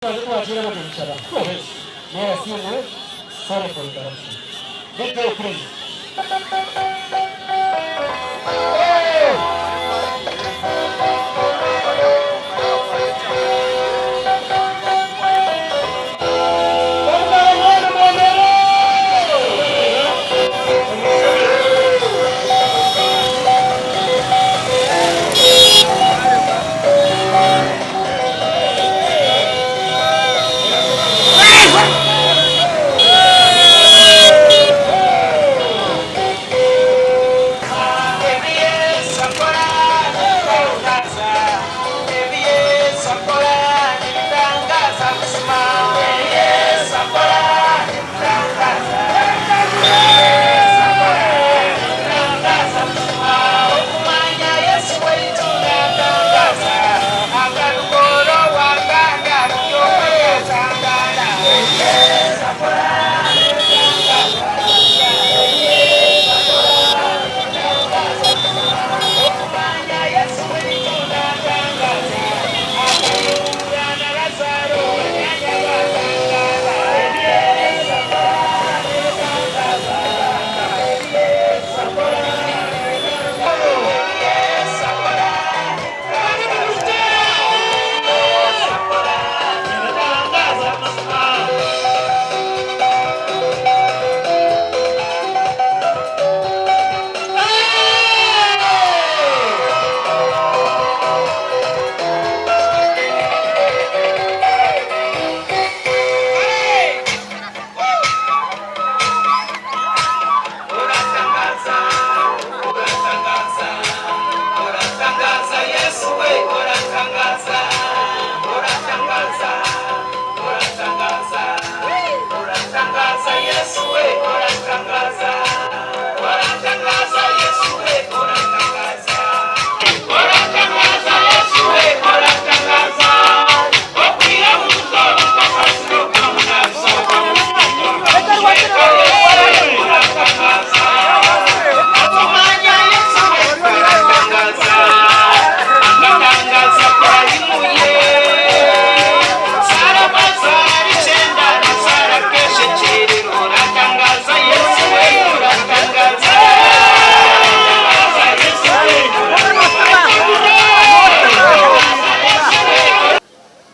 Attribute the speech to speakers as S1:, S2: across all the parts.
S1: Tubanze twakiire abagyenyi kushaba. Mayor Asiimwe, sorry for interruption. DJ please.
S2: Ebi Yesu akora nibitangaza, Ebi Yesu akora nibitangaza buzima. Ebi Yesu akora nibitangaza, Ebi Yesu akora nibitangaza buzima. Okumanya Yesu waitu natangaza, Akaruga owanganda buri omwe yatangaara. Ebi Yesu akora nibitangaza, Ebi Yesu akora nibitangaza buzima. Okumanya Yesu waitu natangaza, Akahumbuura na Lazaro banyaanya batangaara. Ebi Yesu akora nibitangaza, Ebi Yesu akora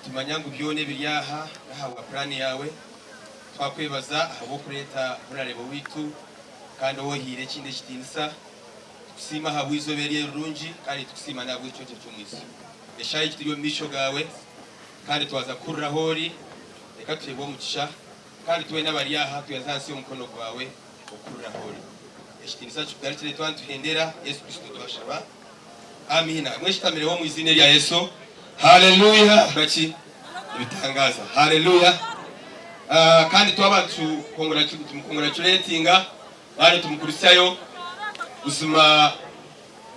S3: Nitumanya ngu byona ebiri aha n'ahabwa puraani yaawe. Twakwebaza ahabw'okureeta Honarebo waitu kandi ou ohaire ekindi ekitiinisa. Nitukusiima ahabw'eizooba eri erirungi kandi nitukusiima n'ahabw'ekyookye ky'omwitsyo. Eshaaha egi turi omu maisho gaawe kandi twaza kuhurira ahu ori. Reka tuheebwe omugisha kandi twena abari aha twehaze ahansi y'omukono gwawe okuhurira ahu ori. Ekitiinisa kikugarukire twaba nituhendera. Yesu Kristo twashaba. Amiina. Mweshitamireho omu iziina erya Yesu. Haleluya. Baki ebitangaza. Haleluya. Ah, kandi twaba tumukongratulatinga kandi tumukurisyayo buzima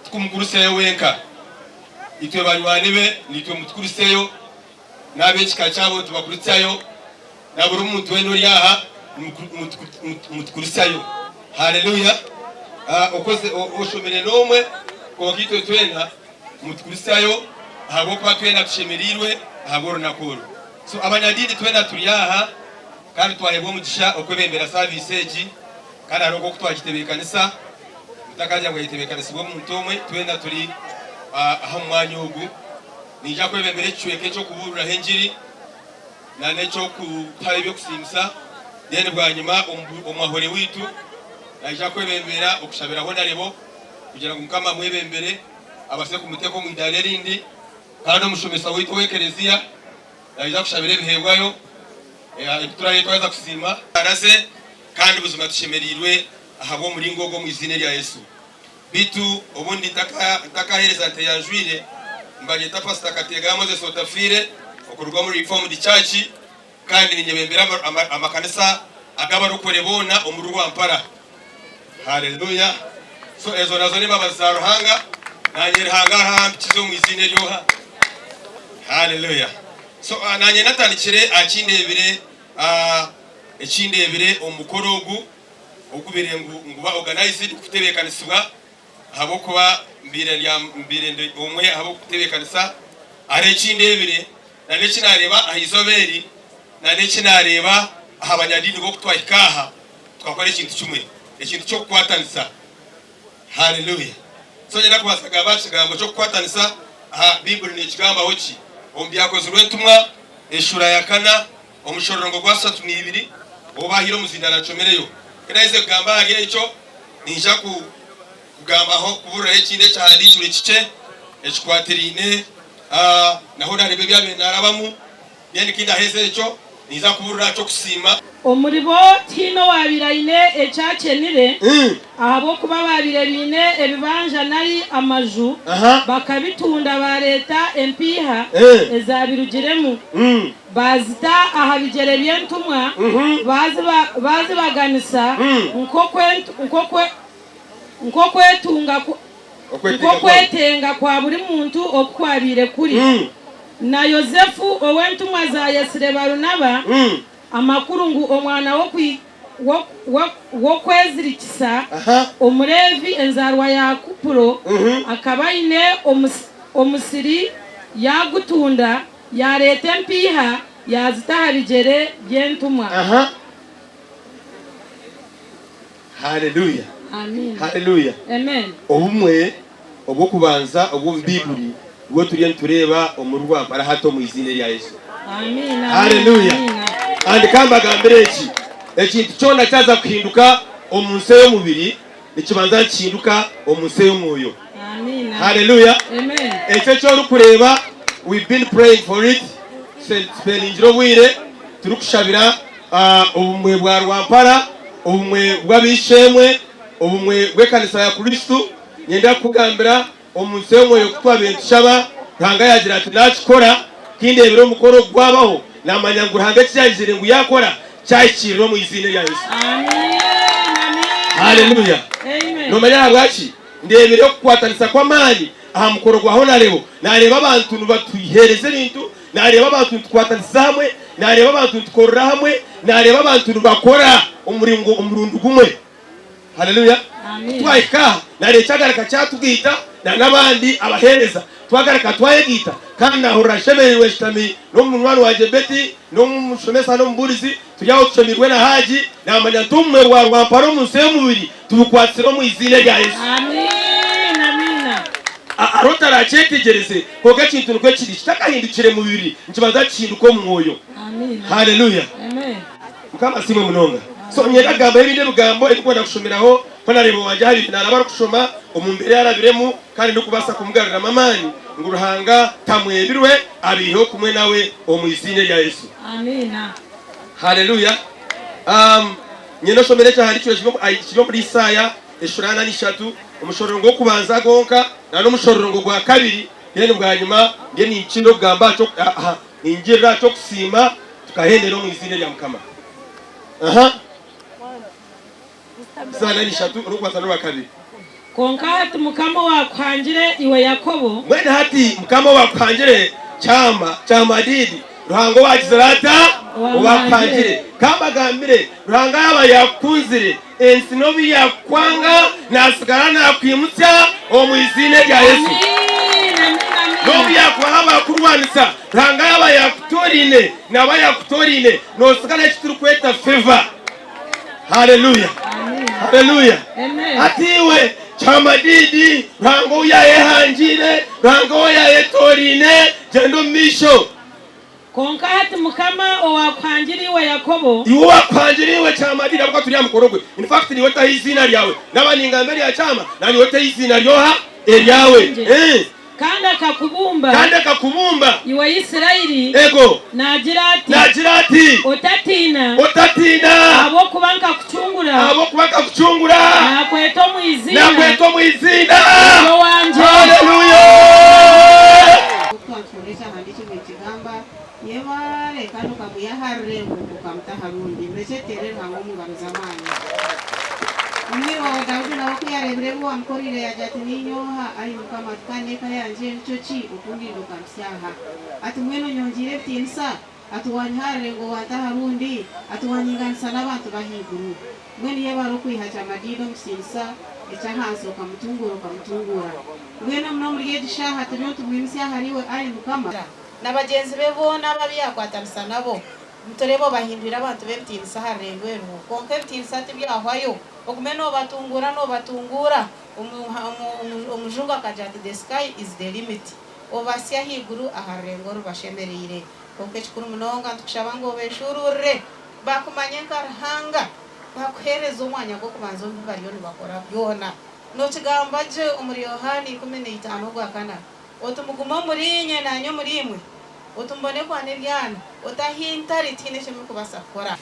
S3: tikumukurisyayo wenka itwe banywani be nitwe mutukurisyeyo n'ab'ekika kyabo tubakurisyayo na buri muntu weena ori aha mutukurisyayo. Haleluya! Okoze oshomire n'omwe kwonka itwe twena mutukurisyayo ahabw'okuba twena tushemereirwe ahabw'orunaku oru. So abanyadiini twena turi aha kandi twahebwa omugisha okwebembera saviisi egi kandi hariho nk'oku twagitebeekanisa mutakagira ngu yayetebeekanisibwa omuntu omwe twena turi aha omu mwanya ogu. Niija kwebembera ekicweka eky'okubuuriraho engiri. na n'eky'okutaho eby'okusiimisa, then bwanyima omwahore waitu naija kwebembera okushabira Honarebo kugira ngu Mukama amwebembere abase kumuteeka omu idaara erindi, kandi omushomesa waitu ow'ekereziya naija kushabira ebihebwayo ebi turaabe twaheza kusiima. Araze, kandi buzima tushemereirwe ahabw'omuringo ogu omu iziina erya Yesu. Beitu obundi ntakaheereza nteyanjwire, nibanyeeta Pasita Kateega Moses Otafiire okuruga omuri Reformed Church kandi ninyebembera amakanisa ag'abarokore boona omuri Rwampara. Hallelujah! So ezo nazo n'embabazi za Ruhanga, nanye Ruhanga ahampikize omu iziina eryoha. Hallelujah! So nanye natandikire aha kindeebire ekindeebire omu mukoro ogu. Ogubire ngu nguba organized kutebeekanisibwa ahabw'okuba mbaire mbaire ndi omwe ahabw'okutebeekanisa. Hariho eki ndeebire. Na n'eki naareeba aha izooba eri, na n'eki naareeba aha banyadiini b'oku twahika aha, tukakora ekintu kimwe, ekintu ky'okukwatanisa. Haleluya! So niinyenda kubaasa kugamba aha kigambo ky'okukwatanisa aha Baiburi neekigambaho ki? Omu Byakozirwe Entumwa, eshuura ya kana, omushororongo gwa 32, ou baahaire omuzindaaro ancomereyo. Ku ndaaheze kugamba ahari ekyo, niinyija ku, kugambaho, kubuuriraho ekindi ekyahandiikirwe kikye ekikwatiraine, naho naareeba ebi abaire naarabamu. Then ku ndaaheza ekyo, niinyija kubuurira aha ky'okusiima.
S4: Omuri bo tihaine owaabaire aine eki akyenire, ahabw'okuba abaabaire baine ebibanja nari amaju bakabitunda baareeta empiiha ezaabirugiremu, baazita aha bigyere by'entumwa, baazibaganisa nk'okwetenga kwa buri muntu oku kwabaire kuri. Na Yosefu, ou entumwa zaayetsire Barunaba, amakuru ngu omwana w'okwezirikisa, Omuleevi enzaarwa ya Kupuro, akaba aine omusiri, yaagutunda, yaareeta empiiha, yaazita aha bigyere by'entumwa.
S3: Haleluya!
S4: Amiina.
S3: Haleluya!
S4: Amen.
S3: Obumwe obw'okubanza obw'omu Baiburi nibwo turiyo nitureeba omuri Rwampara hati omu iziina erya Yesu.
S4: Amiina.
S3: Haleluya!
S4: Amiina.
S3: Kandi ka mbagambire eki, ekintu kyona kyaza kuhinduka omu nsi ey'omubiri, nikibanza nikihinduka omu nsi ey'omwoyo.
S4: Amiina.
S3: Haleluya!
S4: Amen.
S3: Ekyo eki orikureeba, we've been praying for it, tuspendingire obwire turikushabira Obumwe bwa Rwampara, obumwe bw'ab'eishe-emwe, obumwe bw'ekanisa ya Kristo. Niinyenda kukugambira omu nsi y'omwoyo ku twabaire nitushaba, Ruhanga yaagira ati naakikora, tindeebire omukoro ogu gwabaho, naamanya ngu Ruhanga eki yaagizire ngu yaakora kyahikiirira omu iziina erya Yesu. Haleluya! Noomanya ahabwaki? Ndeebire okukwatanisa kw'amaani aha mukoro gwa Honarebo. Naareeba abantu nibatuheereza ebintu, Naareeba abantu nitukwatanisiza hamwe, naareeba abantu nitukorera hamwe, naareeba abantu nibakora omuringo omurundi gumwe. Haleluya!
S4: Amiina.
S3: Twahika aha, naareeba ekyagaruka kyatugaita na n'abandi abaheereza, twagaruka twayegaita kandi naahurira nshemereirwe nshutami n'omunywani wangye Betty, n'omushomesa n'omubuurizi, turi aho tushemereirwe na Haji, naamanya nti obumwe bwa Rwampara omu nsi ey'omubiri tubukwatsire omu iziina erya Yesu.
S4: Amiina, amiina.
S3: Hariho otarakyetegyereze, kwonka ekintu nikwo kiri, kitakahindukire mubiri, nikibanza kihinduka omu mwoyo.
S4: Amiina.
S3: Haleluya!
S4: Amen.
S3: Mukama asiimwe munonga. So niinyenda kugambaho ebindi ebigambo ebirikwenda kushomeraho Honarebo wangye aha bintu naaraba arikushoma omu mbeera ei arabiremu kandi ndikubaasa kumugaruramu amaani ngu Ruhanga tamwebirwe abaiheho kumwe nawe omu iziina erya Yesu.
S4: Amiina.
S3: Haleluya! Niinyenda oshomere ekyahandiikirwe kiri omuri Isaaya Eshura ana n'ishatu, omushororongo gw'okubanza gwonka na n'omushororongo gwa kabiri, then bwanyima ndiyo ninkira okugamba aha ky'oku, aha, ningirira aha ky'okusiima tukahendera omu iziina erya Mukama. Aha. Isaaya ana n'ishatu, orw'okubanza n'orwa kabiri.
S4: Kwonka hati Mukama owaakuhangire, iwe Yakobo.
S3: Mbwenu hati Mukama owaakuhangire, kyama, kyamadidi, Ruhanga owaagizire ata? Owaakuhangire. Ka mbagambire, Ruhanga yaaba yaakukunzire, Ensi n'obu yaakukwanga, naatsigara naakwimutsya omu iziina erya Yesu. N'obu yaakubaho abaakurwanisa, Ruhanga yaaba yaakutoraine, naaba yaakutoraine, nootsigara eki turikweta favour. Haleluya! Haleluya! Hati iwe kyamadiidi, Ruhanga ou yaayehangiire, Ruhanga ou yaayetoraine, gyenda omu maisho.
S4: Kwonka hati Mukama owaakuhangire iwe Yakobo.
S3: Iwe owaakuhangire iwe Kyamadini, ahabw'okuba turi aha mukoro gwe. In fact niiwe otaho eiziina ryawe. Naaba ningamba erya Kyama, na niiwe otaho eiziina ry'oha? Eryawe.
S4: Eryangye. Kandi akakubumba.
S3: Kandi akakubumba.
S4: Iwe Isiraeli.
S3: Ego.
S4: Naagira ati.
S3: Naagira ati.
S4: Otatiina.
S3: Otatiina.
S4: Ahabw'okuba nkakucungura.
S3: Ahabw'okuba nkakucungura.
S4: Naakweta omu iziina.
S3: Naakweta omu iziina.
S4: Ori owangye.
S3: Haleluya!
S5: Nk'oku ekyahandiikirwe nikigamba, Yebare, kandi okamwiha aha rurembo, okamuta aha rundi. Murekye tuteere Ruhanga omu ngaro z'amaani. Omwiru waawe Daudi nawe ku yaareebire ebi waamukoreire, yaagira ati, Niinye oha, ai Mukama? Ati, Kandi n'eka yangye nikyo ki, okundinda okampitsya aha? Ati, Mbwenu onyongyeire ebitiinisa? Ati, Waanyiha aha rurengo wanta aha rundi? Ati, Waanyinganisa n'abantu b'ahaiguru? Mbwenu yebare okwiha Kyamadiida omu kitiinisa eky'ahansi okamutunguura okamutunguura. Mbwenu omu n'omuri egi shaaha turiyo nitumwimutsya ahariiwe, ai Mukama. Na bagyenzi be boona abu yaakwatanisa nabo. Nitureeba obahindwire abantu b'ebitiinisa aha rurengo erwo. Kwonka ebitiinisa tibyahwayo. Ogume noobatunguura noobatunguura. Omujungu akagira ati, The sky is the limit. Obasye ahaiguru aha rurengo orubashemereire. Kwonka ekikuru munonga nitukushaba ngu obeshuuruurire, baakumanye nka Ruhanga, baakuheereza omwanya gw'okubanza omu bi bariyo nibakora byona. Nookigamba gye omuri Yohaana 15 ogwakana oti, Mugume omuriinye, naanye omuriimwe, oti mubone kwana ebyana, oti ahi ntari tihaine eki murikubaasa kukora.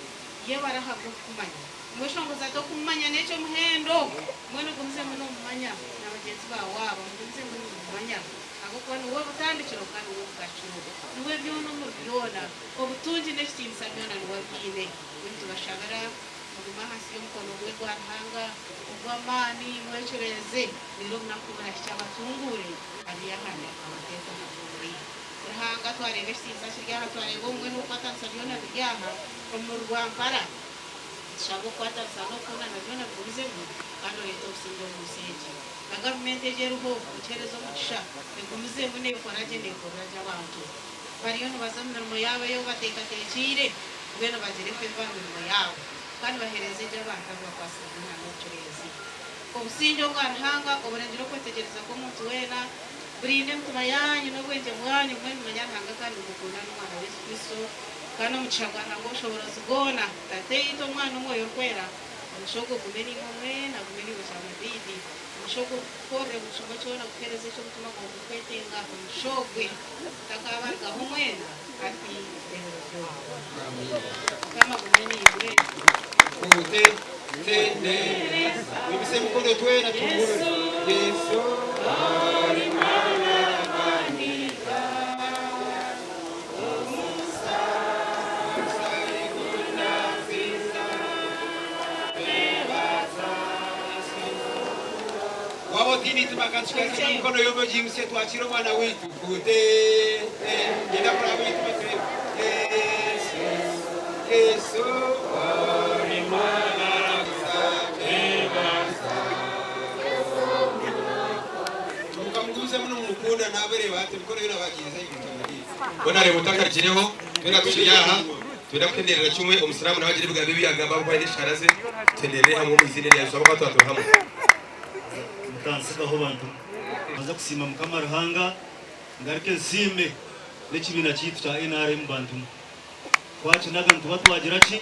S5: Yebare ahabw'okukumanya. Omweshongozi ati, Okumumanya n'eky'omuhendo. Mbwenu ogumizemu noomumanya na bagyenzi baawe aba, mugumizemu nimumumanya, ahabw'okuba niwe butandikiro kandi niwe bugarukiro. Niwe byona omuri byona. Obutungi n'ekitiinisa byona niwe abiine. Mbwenu nitubashabira mugume ahansi y'omukono gwe gwa Ruhanga ogw'amaani, mwecureeze, reero obunaku ku burahikye abatunguure, abiihane, abateeke aha bundi. Ruhanga twareeba ekitiinisa kiri aha, twareeba obumwe n'okukwatanisa byona biri aha omu rwampara. Nitushaba okukwatanisa n'okukundana byona bigumizemu kandi oreete obusingye omu nsi egi. Na gavumenti egi eriho ogiheereze omugisha egumizemu neekora gye neekorera gye abantu. Bariyo nibaza omu mirimo yaabo ei obateekateekiire, mbwenu bagire favour aha mirimo yaabo kandi baheereze gye abantu abu bakwatsire mwena n'obucureezi. Obusingye obwa Ruhanga oburengire okwetegyereza kw'omuntu weena, burinde emitima yaanyu n'obwengye bwanyu, mbwenu mumanye Ruhanga kandi mukunda n'Omwana wa Yesu Kristo. Kandi omugisha gwa Ruhanga ow'obushoboorozi bwona, Tataitwe, Omwana, Omwoyo Orikwera, omugisha ogwo gume naimwe mwena, gume naiwe Kyamadiidi. Omugisha ogwo gukukorere buri kimwe kyona, gukuheereze eki omutima gwawe gurikwetenga. Omugisha ogwe gutakaabarugaho mwena hati n'ebiro byona. Mukama agume naimwe.
S3: Tute tende Mwimuse emikono twena tugurure Yesu. Waaba otaine eitima ka tushikarise n'emikono yombi ogiimusye twakire omwana waitu. Kute Yenda kuraba eitima turebe. Yesu, Yesu ori mwana Mukamugumizamu nimumukunda nabareeba hati emikono yoona bagiiheza ahaiguru kyamadiini. Mbwenu areeba otakarugireho twena tukiri aha twenda kutenderera kimwe omusiraamu nawe agire ebigambo ebi yagamba ahabw'okuba aine eshaara ze tutenderere hamwe omu iziina erya Yesu ahabw'okuba twaba turi hamwe.
S6: Mutansigaho bantu mwe. Mbanze kusiima Mukama Ruhanga ngaruke nsiime n'ekibiina kyaitu kya nrm bantu mwe. Twakinaga nituba twagira ki?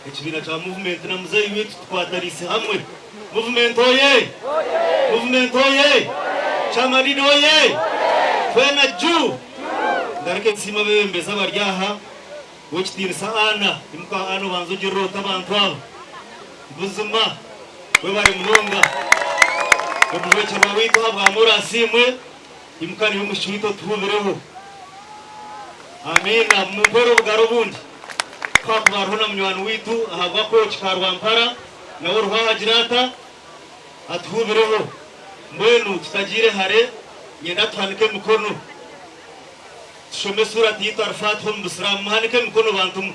S6: Ekibiina kya Movement na muzeeyi waitu tukwataniise hamwe. Movement oye! Movement oye! Kyamadidi oye! Twena juu! Ngaruke nsiime abebembezi abari aha, Owekitiinisa Anna, imuka Anna obanze ogirire oti abantu aba. Buzima webare munonga. Omujwekyerwa waitu ahabwa Moore asiimwe. Imuka niiwe omwishiki waitu otuhuubireho. Amiina. Mumpeere obugaro obundi. Ku hakuba hariho na munywani waitu ahabwa Kooki ka Rwampara, nawe oriho aha agire ata? Atuhuubireho. Mbwenu tutagiire hare, nyenda tuhanike emikono tushome Surat yaitu Al-Fatiha omu Busiraamu. Muhanike emikono bantu mwe.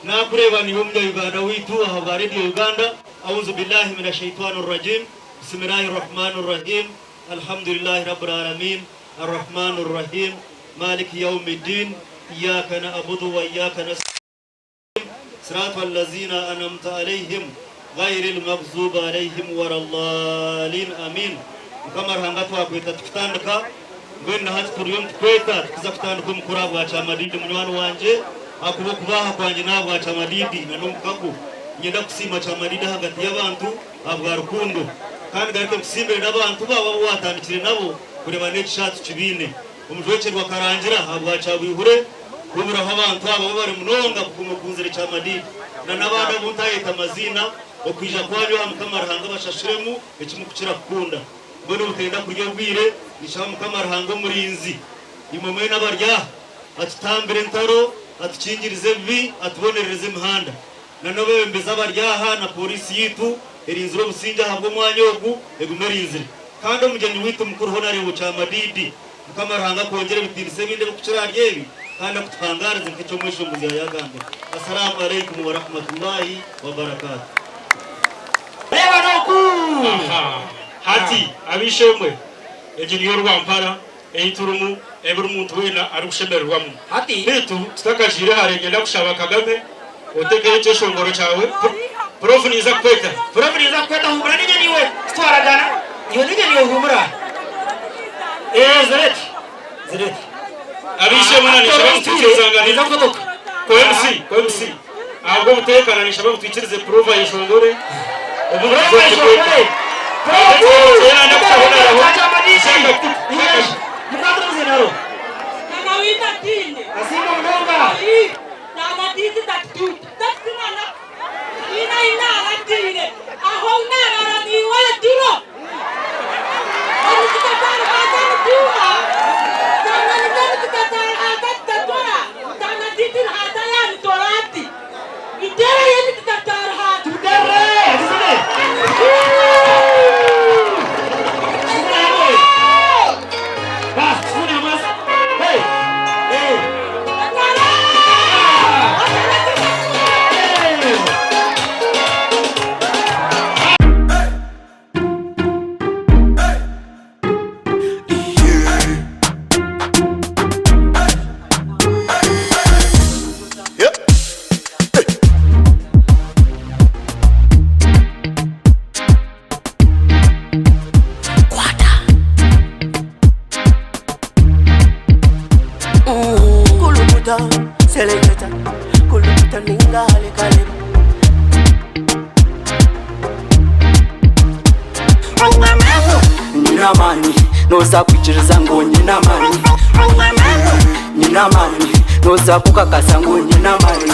S6: Naakureeba niiwe Omunya-Uganda waitu ahabwa Radio Uganda. Audhu billahi mina shaitwani rajim. Bismillahi Rahmani Rahim. Alhamdulillahi Rabbil Aalamiin Arrahmaani Rrahiim Maaliki Yawmi Ddiin Iyyaka na'budu wa iyyaka nastaiin Siraatwal laziina an'amta aleihim Ghairil maghzuubi aleihim walallaalin Amiin Mukama Ruhanga twakweta tukutandika mbwenu na hati turiyo nitukweta tukuza kutandika omukoro ahabwa Kyamadidi munywani wangye ahakuba okuba aha kwangye n'ahabwa Kyamadidi na n'omukago niinyenda kusiima Kyamadidi ahagati y'abantu ahabwa rukundo. Kandi garuke nkusiimire n'abantu baawe abu waatandikire nabo kureeba n'ekisha tukibaine. Omujwekyerwa akarangira ahabwa Kyabwihure kuburaho abantu aba webare munonga kuguma okunzire Kyamadidi na n'abandi abu ntaayeta maziina okwija kwanyu aha Mukama Ruhanga abashashuremu eki mukukira kukunda. Mbwenu obutenda kurya obwire ninshaba Mukama Ruhanga omurinzi imwe mwena abari aha atutambire entaro, atukingirize ebibi, atubonerereze emihanda. Na n'abebembezi abari aha na pooriisi yaitu erinzire obusingye ahabw'omwanya ogu egume erinzire. Kandi omugyenyi waitu mukuru hoona areebwe Kyamadidi. Mukama Ruhanga akwongyere ebitiinisa ebindi ebirikukira ahari ebi kandi akutuhangaarize nk'eki omweshongozi yaayagambire. Assalaamu Alaikum Warahmatullahi Wabarakatuh.
S7: Reeba n'oku! Aha. Hati, ab'eishe-emwe, egi niyo rwampara ei turimu.
S8: Buri muntu weena arikushemererwamu. Beitu tutakagiire hare niinyenda kushaba Kagame otekeyo ekyeshongoro kyawe. Prof ninza kukweta.
S7: Prof ninza kukweta huumura niinye naiwe titwaragana iwe niinye naiwe huumura. Eeh zireete zireete.
S8: Ab'eishe-emwe na ninshaba ngu twikirizaangane. Ko MC, ko MC, ahabw'obuteeka na ninshaba ngu twikirize Prof ayeshongore obundi
S7: Prof
S8: tuze kukweta.
S7: ayeshongore. Prof! Mukwate omuzindaaro. Asiimwe munonga. Tumuterere! Tuzine! Tuzine hamwe! Basi, tuzine hamwe. Hey! Hey! Hey!
S9: Kulukuta, seleketa, kulukuta ninga halekaleka. Nyine amaani noza kwikiriza ngu nyine amaani Nyine amaani noza kukakasa ngu nyine amaani.